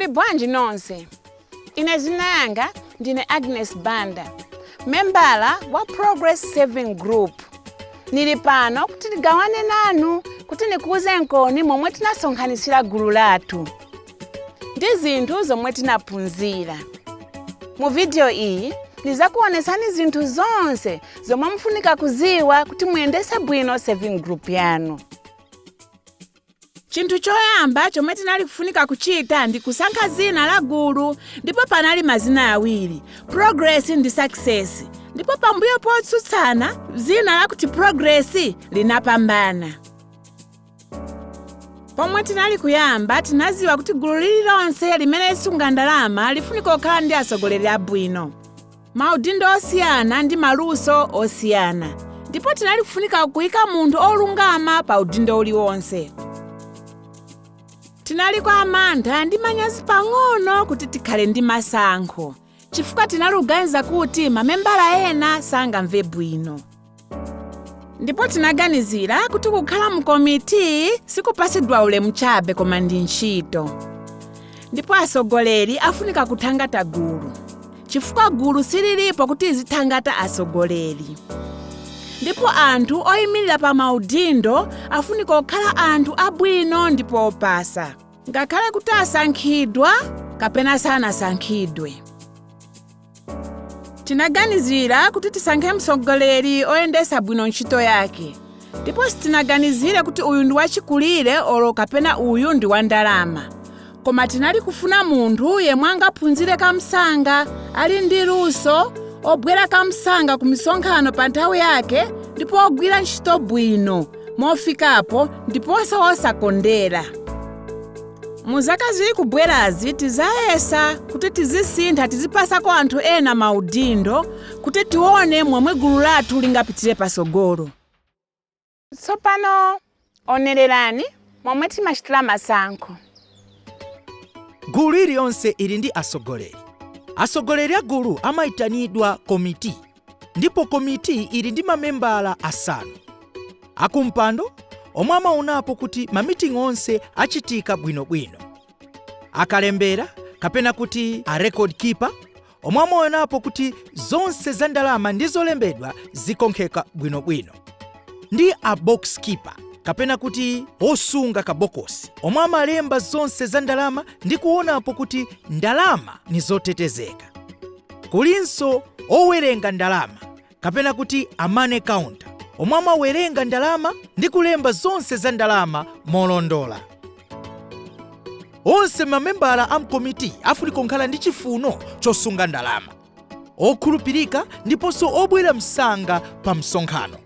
Muli bwanji nonse? Ine zina yanga ndine Agnes Banda, membala wa Progress Saving Group. Nili pano kuti tigawane nanu kuti nikuuze nkoni momwe tinasonkhanisira gulu lathu ndi zinthu zomwe tinaphunzira. Mu video iyi nizakuonesani zinthu zonse zomwe mufunika kuziwa kuti muyendese bwino saving group yanu. Chinthu choyamba chomwe tinali kufunika kuchita ndi kusankha zina la gulu, ndipo panali mazina awiri, Progress ndi Success. Ndipo pambuyo potsutsana, zina lakuti Progress linapambana. Pomwe tinali kuyamba, tinaziwa kuti gulu lililonse limene lisunga ndalama lifunika kukhala ndi atsogoleri abwino, maudindo osiyana ndi maluso osiyana, ndipo tinali kufunika kuyika munthu olungama pa udindo uliwonse. Tinali kwa amantha ndi manyazi pang'ono kuti tikhale ndi masankho, chifukwa tinali kuganiza kuti mamembala ena sangamve bwino. Ndipo tinaganizira kuti kukhala mu komiti sikupasidwa ulemu chabe, koma ndi ntchito. Ndipo atsogoleri afunika kuthangata gulu, chifukwa gulu sililipo kuti izithangata atsogoleri. Ndipo anthu oyimirira pa maudindo afunika kukhala anthu abwino ndipo opasa, ngakhale kuti asankhidwa kapena sanasankhidwe. Tinaganizira kuti tisankhe mtsogoleri oyendesa bwino ntchito yake, ndipo sitinaganizire kuti uyu ndi wachikulire olo kapena uyu ndi wa ndalama, koma tinali kufuna munthu yemwe angaphunzire kamsanga, ali ndi luso, obwera kamsanga ku misonkhano pa nthawi yake, ndipo ogwira ntchito bwino mofikapo ndiponso osakondera. Mu zaka zili kubwerazi tizayesa kuti tizisintha, tizipasako anthu ena maudindo kuti tione momwe gulu lathu lingapitire pasogolo. Tsopano onererani momwe timachitira masankho. Gulu iliyonse ili ndi atsogoleri. Atsogoleri a gulu amayitanidwa komiti, ndipo komiti ili ndi mamembala asanu. Akumpando, omwe amaonapo kuti mamitingi onse achitika bwinobwino. Akalembera, kapena kuti a record keeper, omwe amaonapo kuti zonse za ndalama ndi zolembedwa zikonkheka bwinobwino. Ndi a box keeper, kapena kuti osunga kabokosi, omwe amalemba zonse za ndalama ndi kuonapo kuti ndalama ni zotetezeka. Kulinso owerenga ndalama, kapena kuti a money counter, omwe amawerenga ndalama ndi kulemba zonse za ndalama molondola. Onse mamembala a mkomiti afunika kukhala ndi chifuno chosunga ndalama, okhulupirika ndiponso obwera msanga pa msonkhano.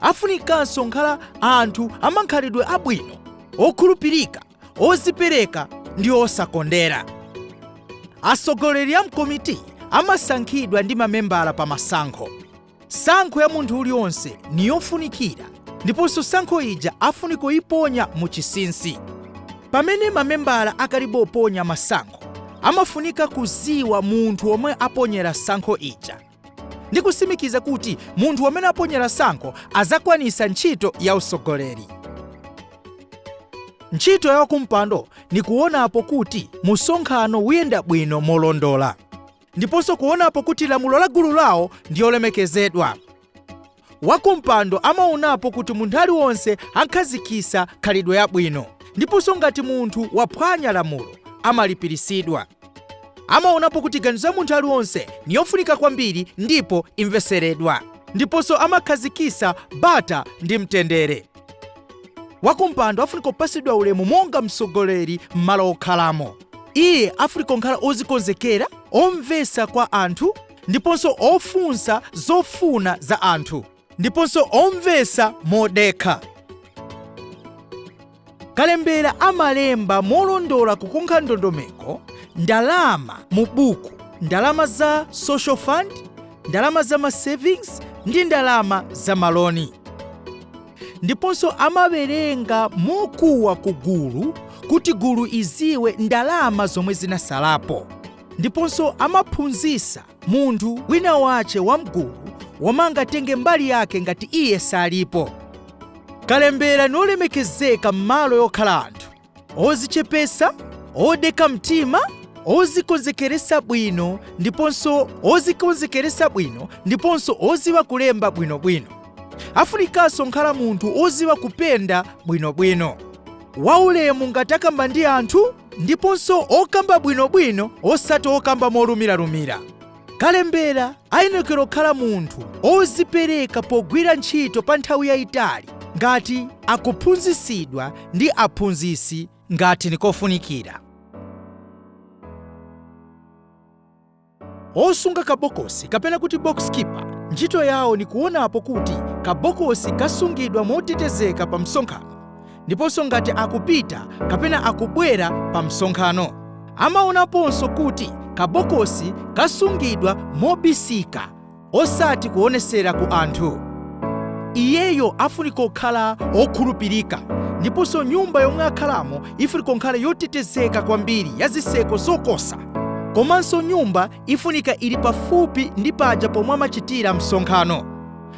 Afunikanso nkhala anthu amankhalidwe abwino, okhulupirika, ozipereka ndi osakondera. Atsogoleri a mkomiti amasankhidwa ndi mamembala pa masankho. Sankho ya munthu uliwonse ni yofunikira, ndiponso sankho ija afunika kuyiponya mu chinsinsi. Pamene mamembala akalibe oponya masankho, amafunika kuziwa munthu omwe aponyera sankho ija ndi kusimikiza kuti munthu amene aponyera sankho azakwanisa ntchito ya usogoleri. Ntchito ya wakumpando ni kuonapo kuti musonkhano uyenda bwino molondola, ndiponso kuonapo kuti lamulo la gulu lawo ndi yolemekezedwa. Wakumpando amaonapo kuti munthu aliwonse akhazikisa khalidwe yabwino, ndiponso ngati munthu waphwanya lamulo amalipirisidwa. Amaonapo kuti ganizo ya munthu aliwonse ni yofunika kwambiri ndipo imveseredwa, ndiponso amakhazikisa bata ndi mtendere. Wakumpando afunika kupasidwa ulemu monga mtsogoleri m'malo okhalamo. Iye afunika kukhala ozikonzekera, omvesa kwa anthu, ndiponso ofunsa zofuna za anthu, ndiponso omvesa modekha. Kalembera amalemba molondola kukonkha ndondomeko ndalama mu buku, ndalama za social fund, ndalama za ma savings ndi ndalama za maloni. Ndiponso amawerenga mokuwa ku gulu kuti gulu iziwe ndalama zomwe zinasalapo. Ndiponso amaphunzitsa munthu wina wache wamgulu womwe angatenge mbali yake ngati iye salipo. Kalembera nolemekezeka m'malo yokhala anthu, ozichepesa, odeka mtima ozikonzekeresa bwino ndiponso ozikonzekeresa bwino ndiponso oziwa kulemba bwinobwino. Afunikanso nkhala munthu oziwa kupenda bwinobwino, waulemu ngati akamba ndi anthu ndiponso okamba bwinobwino osati okamba molumiralumira. Kalembera ayenekera kukhala munthu ozipereka pogwira ntchito pa nthawi yayitali ngati akuphunzitsidwa ndi aphunzitsi ngati nikofunikira. Osunga kabokosi kapena kuti box keeper, ntchito yawo ni kuonapo kuti kabokosi kasungidwa motetezeka pa msonkhano ndiponso ngati akupita kapena akubwera pa msonkhano. Amaonaponso kuti kabokosi kasungidwa mobisika osati kuonesera ku anthu. Iyeyo afunika kukhala okhulupirika ndiponso nyumba yomwe akhalamo ifunika kukhala yotetezeka kwambiri ya zitseko zokosa. Komanso nyumba ifunika ili pafupi ndi paja pomwe amachitira msonkhano.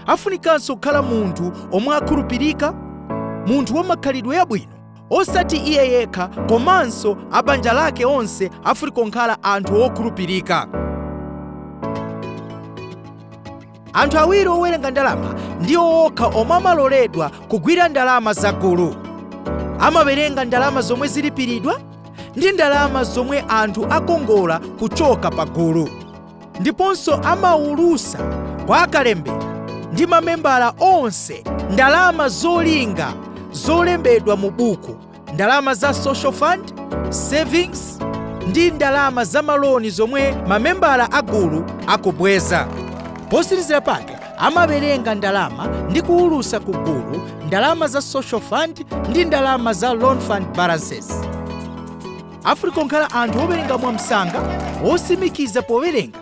Afunikanso kukhala munthu omwe akhulupirika, munthu wamakhalidwe yabwino, osati iye yekha komanso abanja lake onse afunika kukhala anthu okhulupirika. Anthu awiri owerenga ndalama ndiwo okha omwe amaloledwa kugwira ndalama zagulu. Amawerenga ndalama zomwe zilipiridwa ndi ndalama zomwe anthu akongola kuchoka pa gulu. Ndiponso amaulusa kwa akalembera ndi mamembala onse ndalama zolinga zolembedwa mu buku, ndalama za social fund, savings ndi ndalama za maloni zomwe mamembala agulu akubweza. Posirizira pake amawerenga ndalama ndi kuwulusa ku gulu ndalama za social fund ndi ndalama za loan fund balances. Afunika kukhala anthu owerenga mwamsanga, osimikiza powerenga,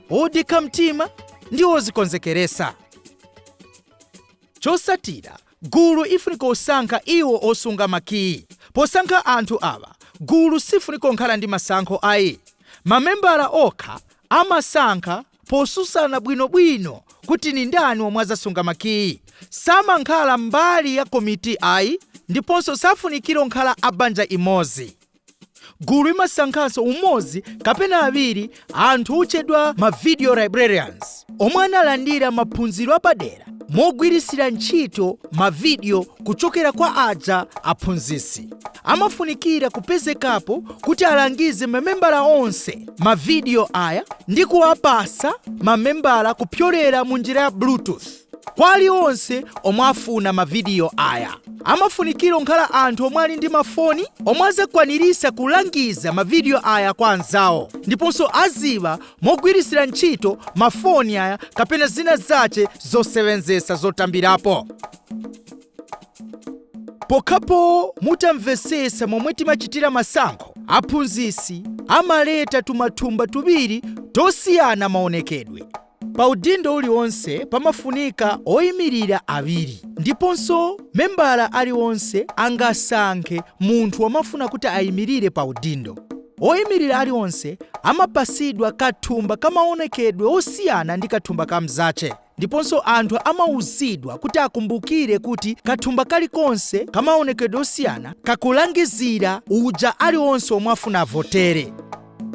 odekha mtima ndi ozikonzekeresa. Chosatira, gulu ifunika kusankha iwo osunga makiyi. Posankha anthu awa, gulu sifunika kukhala ndi masankho ayi. Mamembala okha amasankha posusana bwinobwino kuti ni ndani omwe azasunga makiyi. Samankhala mbali ya komiti ayi ndiponso safunikira kukhala a banja imodzi. Gulu imasankhanso umodzi kapena awiri anthu otchedwa ma video librarians omwe analandira maphunziro apadera mogwirisira ntchito mavidiyo kuchokera kwa aja aphunzitsi. Amafunikira kupezekapo kuti alangize mamembala onse mavidiyo aya ndi kuwapasa mamembala kupyolera mu njira ya Bluetooth kwa aliwonse omwe afuna mavidiyo aya. Amafunikira kukhala anthu omwe ali ndi mafoni omwe azakwanirisa kulangiza mavidiyo aya kwa anzawo ndiponso aziwa mogwirisira ntchito mafoni aya kapena zina zace zosewenzesa zotambirapo. Pokhapo mutamvesesa momwe timachitira masankho, aphunzitsi amaleta tumathumba tuwiri tosiyana maonekedwe. Pa udindo uliwonse pamafunika oyimirira awiri ndiponso membala aliwonse angasankhe munthu wamafuna kuti ayimirire pa udindo. Oyimirira aliwonse amapasidwa kathumba kamaonekedwe osiyana ndi kathumba kamzache ndiponso anthu amauzidwa kuti akumbukire kuti kathumba kalikonse kamaonekedwe osiyana kakulangizira uja aliwonse omwe afuna avotere.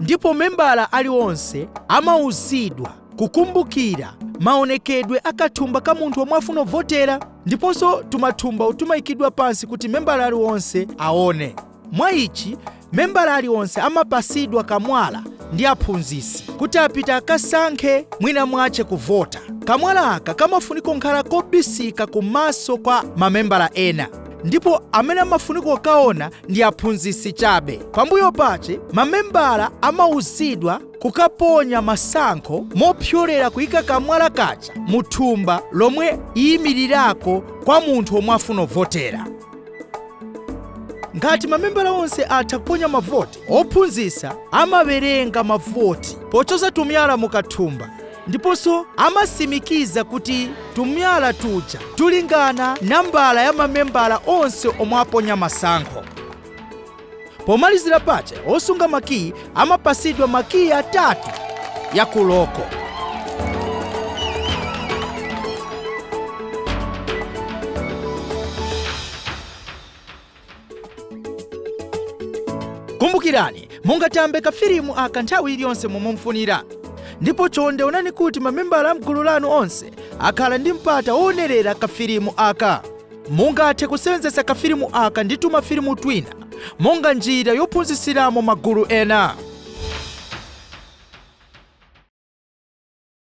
Ndipo membala aliwonse amauzidwa kukumbukira maonekedwe akathumba ka munthu omwe afuna kuvotera ndiponso tumathumba tumayikidwa pansi kuti membala aliwonse aone. Mwa ichi, membala aliwonse amapasidwa kamwala ndi aphunzitsi kuti apite akasankhe mwina mwache kuvota. Kamwala aka kamafunika kukhala kobisika kumaso kwa mamembala ena ndipo amene amafunika kukaona ndi aphunzitsi chabe. Pambuyo pache mamembala amauzidwa kukaponya masankho mopyolera kuyika kamwala kaja mu thumba lomwe iyimirirako kwa munthu omwe afuna kuvotera. Ngati mamembala onse atha kuponya mavoti, ophunzitsa amawerenga mavoti pochosa tumyala mukathumba ndiponso amasimikiza kuti tumyala tuja tulingana nambala ya mamembala onse omwe aponya masankho. Pomalizira pache, osunga makiyi amapasidwa makiyi atatu ya kuloko. Kumbukirani, mungatambe kafilimu aka nthawi iliyonse momwe mufunira. Ndipo chonde onani kuti mamembala a mgulu lanu onse akhala ndi mpata woonerera kafilimu aka. Mungathe kusenzesa kafilimu aka ndi tumafilimu twina monga njira yophunzitsiramo magulu ena.